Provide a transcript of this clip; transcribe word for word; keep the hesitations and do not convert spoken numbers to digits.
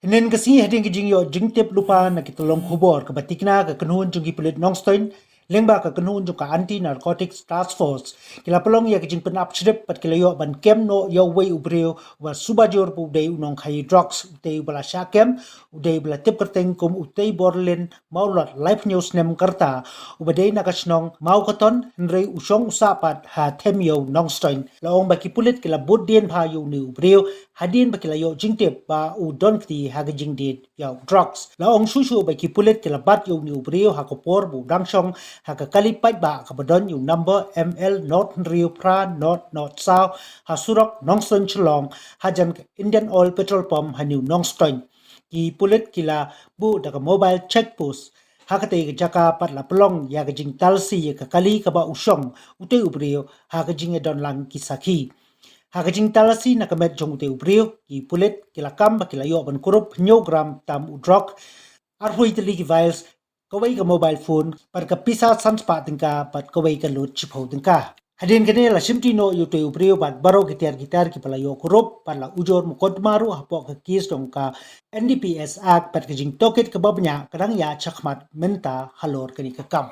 Hynnin ka sngi hadien ka jingïoh jingtip lypa na ki tyllong khubor kaba tikna ka kynhun jong ki pulit Nongstoiñ lyngba ka kynhun jong ka Anti Narcotics Task Force ki la pynlong ïa ka jingpynap shlip bad ki la ïoh ban kem noh ïa uwei u briew uba suba jur ba u dei u nongkhaïi drugs, utei uba la shah kem u dei uba la tip kyrteng kum u Teiborlin Mawlot, laiphew snem ka rta, uba dei na ka shnong Mawkaton, hynrei u shong u sah pat ha Themïew, Nongstoiñ. La ong ba ki pulit ki la bud dien bha ïa une u briew hadien ba ki la ïoh jingtip ba u don kti ha ka jingdie ïa u drugs. La ong shuh shuh ba ki pulit ki la bat ïa une u briew ha ka por ba u dang shong ha ka kali paidbah kaba don ïa u number M L not hynriew phra not not saw ha surok Nongstoiñ Shillong, hajan ka Indian Oil petrol pump ha New Nongstoiñ. Ki pulit ki la buh da ka mobile check post ha katei ka jaka bad la pynlong ïa ka jingtalasi ïa ka kali kaba u shong utei u briew ha ka jingïadon lang ki sakhi. Ha ka jingtalasi na ka met jong utei u briew, ki pulit ki la kam ba ki la ïoh ban kurup hynñiew gram tam u drok, arphew tylli ki vials, kawei ka mobile phone, bad ka pisa san spah tyngka bad kawei ka lut shiphew tyngka. Hadien kane la shimti noh ïa utei u briew bad baroh ki tiar ki tiar kiba la ïoh kurup bad la ujor mukotduma ruh hapoh ka case jong ka N D P S Act bad ka jingtohkit kaba bniah ka dang ïaid shakhmat mynta halor kane ka kam.